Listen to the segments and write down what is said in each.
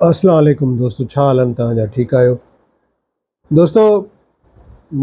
اسلام عليڪم دوستو ڇا حال آهن توهان جا ٺيڪ آهيو دوستو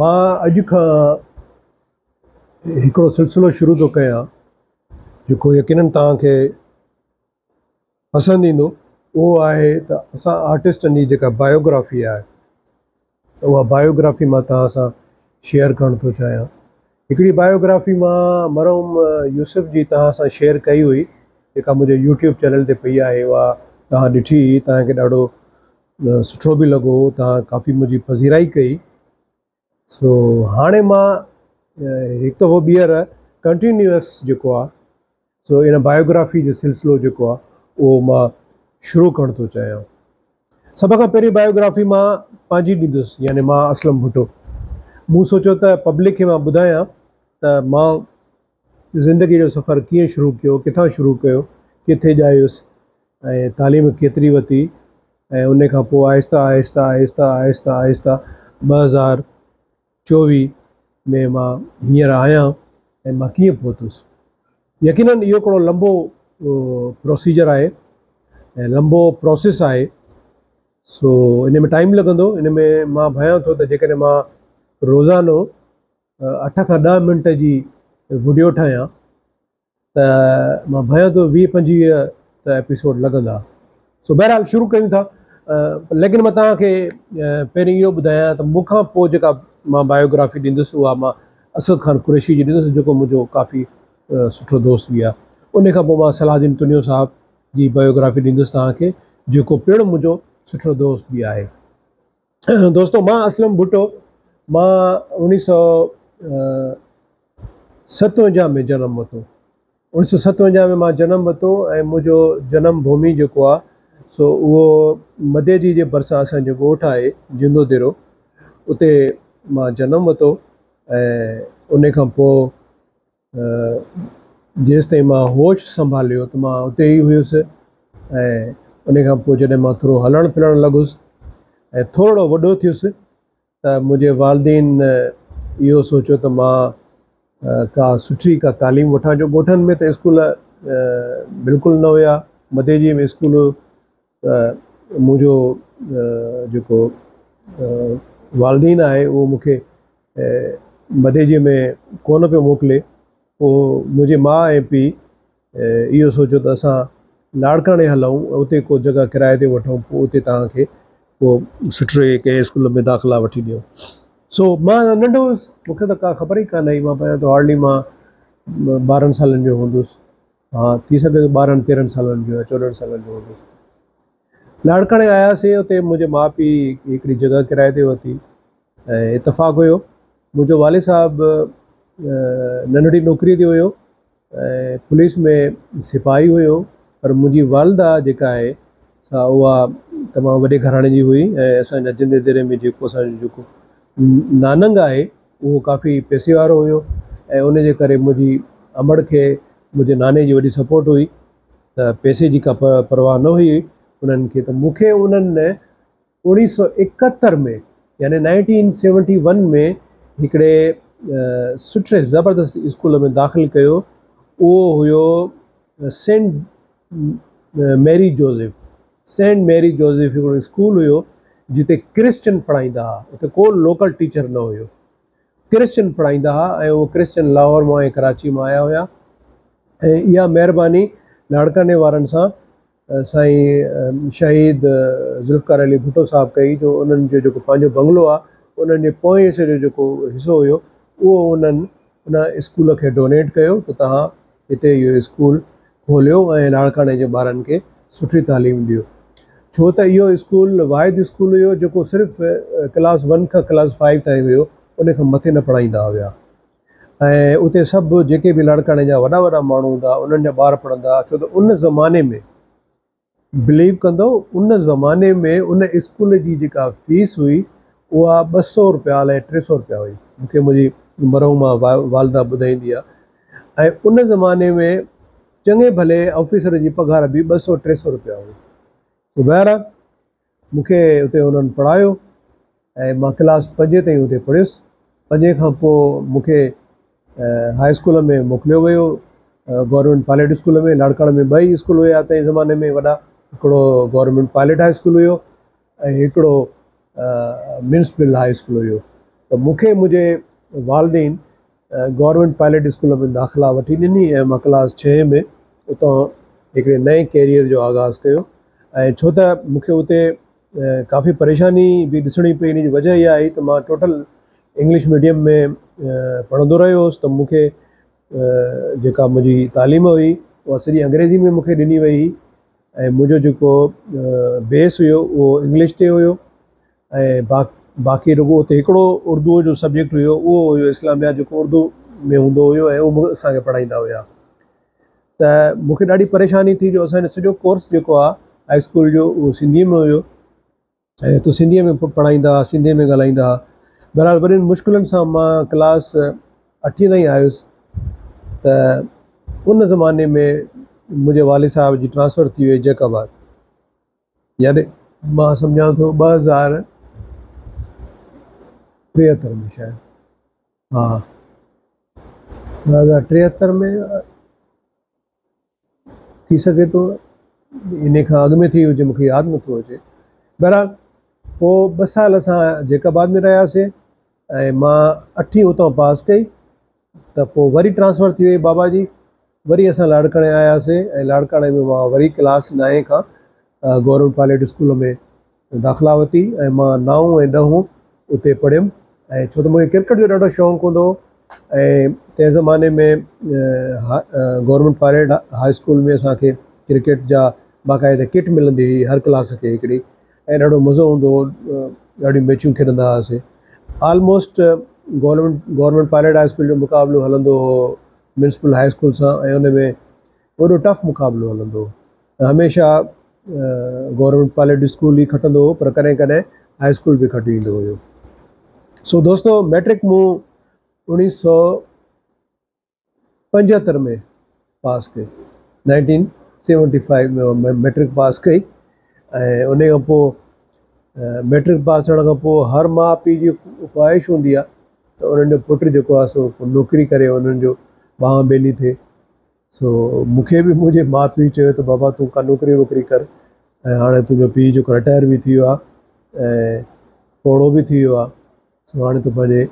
مان اڄ کان هڪڙو سلسلو شروع ٿو ڪيان جيڪو يقينن توهان کي پسند ايندو اهو آهي ته اسان آرٽسٽن جي جيڪا بايوگرافي آهي ته اها بايوگرافي مان توهان سان شيئر ڪرڻ ٿو چاهيان. هڪڙي بايوگرافي مان مرحوم يوسف جي توهان سان شيئر ڪئي هئي جيڪا منهنجي يوٽيوب چينل تي پئي آهي اها توهان ڏٺي هئي توهان کي ڏاڍو سٺو به لڳو توهان ڪافي منهنجي پذيرائي ڪئي سو هاڻي مان هڪ دفعو ٻيهر ڪنٽينيوس جيڪو آهي سو ان بايوگرافي جو سلسلو جيڪو آهي اهو مان شروع ڪرڻ ٿو چاهيان. سڀ کان پهرين بايوگرافي مان پنهنجي ڏيندس يعني مان اسلم ڀٽو. مون سوچيو ته پبلڪ کي مان ٻڌايان ته مان زندگي جو سفر ڪيئن شروع ڪيو، ڪٿان شروع ڪيو، ڪٿي ڄايس ۽ تعليم ڪيتري ورتي ۽ ان کان پوء آهستي آهستي آهستي آهستي آهستي 2024 ۾ مان هينئر آهيان ۽ مان ڪيئن پهتس. يقينن اهو هڪڙو لمبو پروسيجر آهي ۽ لمبو پروسيس آهي سو ان ۾ ٽائيم لڳندو ان ۾ مان ڀانيان ٿو ته جيڪڏهن مان روزانو اٺ کان ڏهه منٽ جي وڊيو ٺاهيان ته مان ڀانيان ٿو 20 25 ته ايپيسوڊ لڳندا. سو بهرحال شروع ڪيون ٿا ليڪن مان توهان کي پهرين اهو ٻڌايان ته مون کان پوء جيڪا مان بايوگرافي ڏيندس اها مان اسد خان قريشي جي ڏيندس جيڪو منهنجو ڪافي سٺو دوست به آهي. ان کان پوء مان صلاح الدين تنيو صاحب جي بايوگرافي ڏيندس توهان کي جيڪو پڻ منهنجو سٺو دوست به آهي. دوستو مان اسلم ڀٽو مان 1957 ۾ جنم ورتو. 1957 ۾ مان جنم ورتو ۽ منهنجو جنم ڀومي جيڪو آهي سو اهو مديجي جي ڀرسان اسان جو ڳوٺ آهي جندو ديرو اتي مان جنم ورتو ۽ ان کان پوء جيستائين مان هوش سنڀاليو ته مان اتي ئي هيس ۽ ان کان پوء جڏهن مان ٿورو هلڻ ڦرڻ لڳس ۽ ٿورڙو وڏو ٿيس ته منهنجي والدين اهو سوچيو ته مان ڪا سٺي ڪا تعليم وٺان جو ڳوٺن ۾ ته اسڪول بلڪل نه هيا مديجي ۾ اسڪول ته منهنجو جيڪو والدين آهي اهو مون کي مديجي ۾ ڪونه پيو موڪلي پوء منهنجي ماء ۽ پيء اهو سوچيو ته اسان لاڙڪاڻي هلون اتي ڪو جڳهه ڪرائي تي وٺون پوء اتي توهان کي ڪو سٺي ڪنهن اسڪول ۾ داخلا وٺي ڏيون سو مان ننڍو هوس مون کي ته ڪا خبر ئي ڪانه هئي مان پنهنجو هارڊلي مان 12 سالن جو هوندس ها ٿي سگهي ٿو 12 13 سالن جو يا 14 سالن جو هوندس. لاڙڪاڻي آياسين اتي منهنجي ماء پيء هڪڙي جڳهه ڪرائي تي ورتي ۽ اتفاق هيو منهنجو والد صاحب ننڍڙي نوڪري تي هيو ۽ پوليس ۾ سپاهي هيو پر منهنجي والده جيڪا آهي سا اها تمام وڏي گهراڻي جي هئي ۽ اسان جا جندي ديري ۾ جيڪو اسان جو جيڪو ناننگ آهي اهو ڪافي پئسي وارو هيو ۽ ان جي ڪري منهنجي امڙ کي منهنجي ناني جي وڏي سپورٽ هئي ته پئسي جي ڪا پرواهه نه هئي انهن کي ته مون کي انهن 1971 ۾ يعني 1971 ۾ هڪڙي سٺي زبردست اسڪول ۾ داخل ڪيو اهو هيو Saint Mary Joseph Saint Mary Joseph هڪڙو اسڪول هيو جتي ڪرسچن پڙهائيندا هئا اتي ڪو لوڪل ٽيچر نه هيو ڪرسچن پڙهائيندا هئا ۽ اهو ڪرسچن لاهور مان ۽ ڪراچي مان آيا هيا ۽ اها مهرباني لاڙڪاڻي وارن سان سائين شهيد ذوالفقار علي ڀٽو صاحب ڪئي جو انهن جو جيڪو پنهنجو بنگلو آهي انهن جي پوئين حصي جو جيڪو حصو هيو اهو انهن ان اسڪول کي ڊونيٽ ڪيو ته توهان هتي اهو اسڪول کوليو ۽ لاڙڪاڻي جي ٻارن کي سٺي تعليم ڏيو ڇو ته اهو اسڪول واحد اسڪول هيو جيڪو صرف ڪلاس ون کان ڪلاس فائيو تائين هيو ان کان مٿي نه پڙهائيندا هيا ۽ اتي سڀ جيڪي به لاڙڪاڻي جا وڏا وڏا ماڻهو هوندا انهن جا ٻار پڙهندا ڇو ته ان زماني ۾ بليو ڪندو ان زماني ۾ ان اسڪول جي جيڪا فيس هئي اها 200 روپيا الائي 300 روپيا هئي مون کي منهنجي مرحومه والده ٻڌائيندي آهي ۽ ان زماني ۾ چڱي ڀلي آفيسر جي پگهار به 200 300 روپيا هئي سو بهرحال مون کي اتي انهن پڙهايو ۽ مان ڪلاس پنجين تائين اتي پڙهيس. پنجين کان پوء مون کي هاء اسڪول ۾ موڪليو ويو، گورنمينٽ پائلٽ اسڪول ۾. لاڙڪاڻي ۾ ٻه ئي اسڪول هيا تنهن زماني ۾ وڏا. هڪڙو گورنمينٽ پائلٽ هاء اسڪول هيو ۽ هڪڙو ميونسپل هاء اسڪول هيو. ته مون کي منهنجي والدين گورنمينٽ پائلٽ اسڪول ۾ داخلا وٺي ڏني ۽ مان ڪلاس ڇهين ۾ اتان هڪڙي نئين ڪيريئر جو آغاز ڪيو. ۽ ڇو ته مون کي اتي ڪافي پريشاني به ڏسڻي پئي، ان جي وجه اها آئي ته مان ٽوٽل انگلش ميڊيم ۾ پڙهندو رهيو هوس، ته مون کي جيڪا منهنجي تعليم هئي اها سڄي انگريزي ۾ مون کي ڏني وئي هئي ۽ منهنجو جيڪو بيس هيو اهو انگلش تي هيو ۽ باقي رڳو اتي هڪڙو اردوء جو سبجيڪٽ هيو، اهو هيو اسلاميات، جيڪو اردو ۾ هوندو هيو ۽ اهو اسان کي پڙهائيندا هيا. ته مون کي ڏاڍي پريشاني ٿي جو اسان جو سڄو ڪورس جيڪو آهي هاء اسڪول جو اهو سنڌيء ۾ هيو ۽ هتي سنڌيء ۾ پڙهائيندا هئا، سنڌيء ۾ ڳالهائيندا هئا. بهرحال وڏين مشڪلن سان مان ڪلاس اٺين تائين آيس. ته ان زماني ۾ منهنجي والد صاحب جي ٽرانسفر ٿي وئي جيڪب آباد، يعني مان سمجهان ٿو 2073 ۾ شايد، ها 2073 ۾ ٿي سگهي ٿو، ان کان اڳ ۾ ٿي هجي، مونکي ياد نٿو اچي. بهرحال پوء 2 سال اسان جيڪب آباد ۾ رهياسين ۽ مان اٺين اتان پاس ڪئي. ته پوء وري ٽرانسفر ٿي وئي بابا جي، وري اسان لاڙڪاڻي آياسين ۽ لاڙڪاڻي ۾ مان وري ڪلاس نائين کان گورنمينٽ پائلٽ اسڪول ۾ داخلا ورتي ۽ مان نائون ۽ ڏهون اتي پڙهيم. ۽ ڇو ته مونکي ڪرڪيٽ جو ڏاڍو شوق هوندو هو ۽ تنهن زماني ۾ گورنمينٽ پائلٽ هاء اسڪول ۾ اسانکي ڪرڪيٽ جا باقاعده ڪٽ ملندي هئي هر ڪلاس کي هڪڙي، ۽ ڏاڍو مزو هوندو هو، ڏاڍيون ميچون کيڏندا هئاسين. Almost government pilot high school جو مقابلو هلندو هو ميونسپل هاء اسڪول سان ۽ ان ۾ وڏو ٽف مقابلو هلندو هو. هميشه گورنمينٽ پائلٽ اسڪول ئي کٽندو هو، پر ڪڏهن ڪڏهن هاء اسڪول به کٽي ايندو هيو. سو دوستو ميٽرڪ مون 1975 ۾ پاس ڪئي، 1975 ۾ ميٽرڪ پاس ڪئي. ۽ ان کان پوء ميٽرڪ پاس ٿيڻ کان پوء هر ماءُ پيءُ جي خواهش هوندي آهي ته انهن جو پٽ جيڪو آهي سو نوڪري ڪري، انهن جو ٻانهن ٻيلي ٿئي. سو مون کي به منهنجي ماءُ پيءُ چيو ته بابا تون ڪا نوڪري ووڪري ڪر، ۽ هاڻي تنهنجو پيءُ جيڪو رٽائر به ٿي ويو آهي ۽ پوڙهو به ٿي ويو آهي، سو هاڻي تون پنهنجي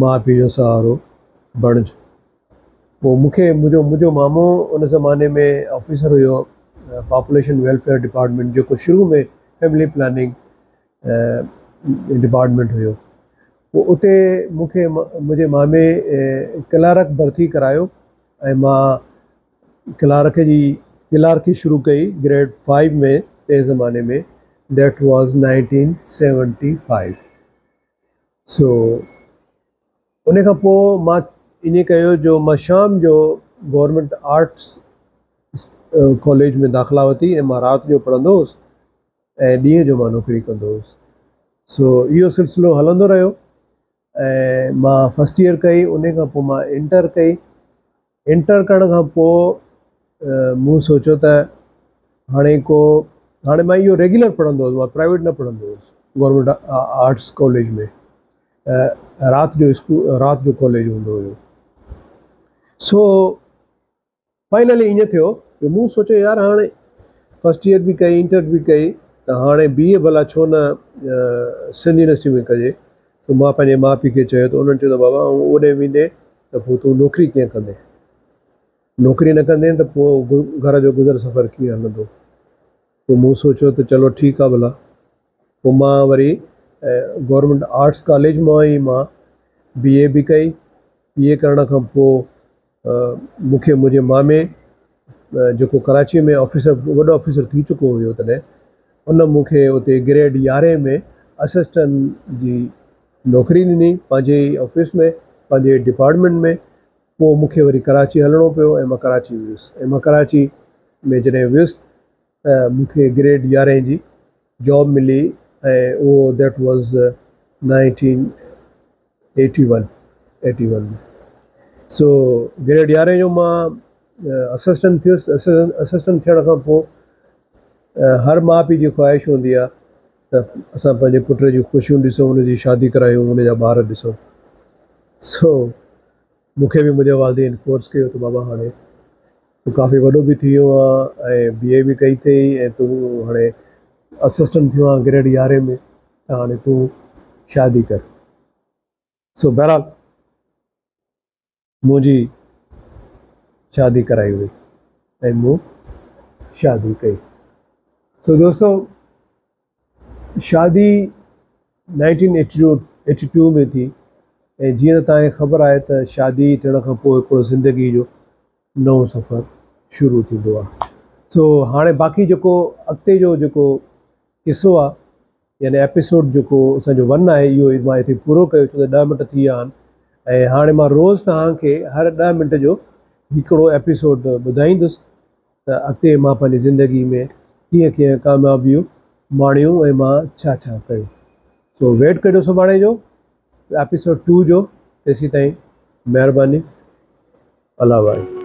ماءُ پيءُ جو سهارو بڻج. پوءِ مون کي منهنجو مامو ان زماني ۾ آفيسر هيو پاپوليشن ويلفيئر ڊپارٽمينٽ، جيڪو شروع ۾ فيملي پلاننگ ڊپارٽمينٽ هيو. پوءِ اتي مون کي منهنجي مامي ڪلارڪ ڀرتي ڪرايو ۽ مان ڪلارڪ جي ڪلارڪي شروع ڪئي گريڊ 5 ۾ تنهن زماني ۾، that was 1975. سو ان کان پوءِ مان ائين ڪيو جو مان شام جو گورنمينٽ آرٽس ڪاليج ۾ داخلا ورتي ۽ مان رات جو پڙهندو هوس ۽ ڏينهن جو مان نوڪري ڪندو هوس. سو اهو سلسلو هلندو رهيو ۽ مان فرسٽ ايئر ڪئي، ان کان پوءِ مان انٽر ڪئي. انٽر ڪرڻ کان پوءِ مون سوچيو ته هاڻي ڪو هاڻي مان اهو ريگيولر پڙهندو هوس، مان پرائيويٽ نه پڙهندو هوس. گورنمينٽ آرٽس ڪاليج ۾ رات جو اسڪول، رات جو ڪاليج هوندو هيو. سو فائنلي ائين ٿيو جو مون سوچيو يار هاڻي فرسٽ ايئر به ڪئي، انٽر به ڪئي، ته هاڻي بي اي ڀلا ڇو نه سنڌ يونيورسٽي ۾ ڪجي. سو مان پنهنجي ماءُ پيءُ کي چيو ته انهن چيو ته بابا اوڏي ويندين ته پوءِ تون نوڪري ڪيئن ڪندين، نوڪري نه ڪندين ته پوءِ گهر جو گذر سفر ڪيئن هلندو. پوءِ مون سوچيو ته چلو ٺيڪ آهي ڀلا. پوءِ مان وري گورنمينٽ آرٽس ڪاليج مان ئي مان بي اي به ڪئي. بي اي ڪرڻ کان پوءِ مون کي منهنجي مامي جيڪو ڪراچيءَ ۾ آفيسر، وڏو آفيسر ٿي چڪو هيو تڏهن، ان مون کي اتي گريڊ 11 ۾ اسسٽنٽ جي نوڪري ڏني پنهنجي ئي آفيس ۾ پنهنجي ڊپارٽمينٽ ۾. پوءِ مون کي وري ڪراچي هلڻو پيو ۽ مان ڪراچي ويس. ۽ مان ڪراچي ۾ جڏهن ويس ته مون کي گريڊ 11 جي جاب ملي ۽ اهو that was 1981، 81 ۾. So grade 11 جو مان اسسٽنٽ ٿيس. اسسٽنٽ ٿيڻ کان پوءِ هر ماءُ پيءُ جي خواهش هوندي آهي ته اسان پنهنجي پٽ جون خوشيون ڏسون، ان جي شادي ڪرايون، ان جا ٻار ڏسون. سو مون کي به منهنجي والدين فورس ڪيو ته بابا هاڻي تون ڪافي وڏو به ٿي ويو آن ۽ بي اي به ڪئي اٿئي ۽ تون هاڻي اسسٽنٽ ٿيو آن گريڊ يارهين ۾ ته هاڻي تون شادي ڪر. سو بهرحال منهنجي شادي ڪرائي وئي ۽ مون شادي ڪئي. سو دوستو شادي نائنٽين ايٽي ٽو ۾ ٿي ۽ جيئن ته توهان کي خبر آهي ته شادي ٿيڻ کان پوء هڪڙو زندگي جو نئون سفر شروع ٿيندو آهي. سو هاڻي باقي جيڪو اڳتي جو جيڪو قصو آهي يعني ايپيسوڊ جيڪو اسان جو ون آهي اهو مان هتي پورو ڪيو ڇو ته ڏهه منٽ ٿي ويا آهن ۽ هاڻي مان روز توهان کي هر ڏهه منٽ جو هڪڙو ايپيسوڊ ٻڌائيندس ته اڳتي مان پنهنجي زندگي ۾ ڪيئن ڪيئن ڪاميابيون ماڻيون ۽ مان ڇا ڇا ڪيو. سو ويٽ ڪجو سڀاڻي جو ايپيسوڊ ٽو جو تيسين تائين مهرباني الله واهي.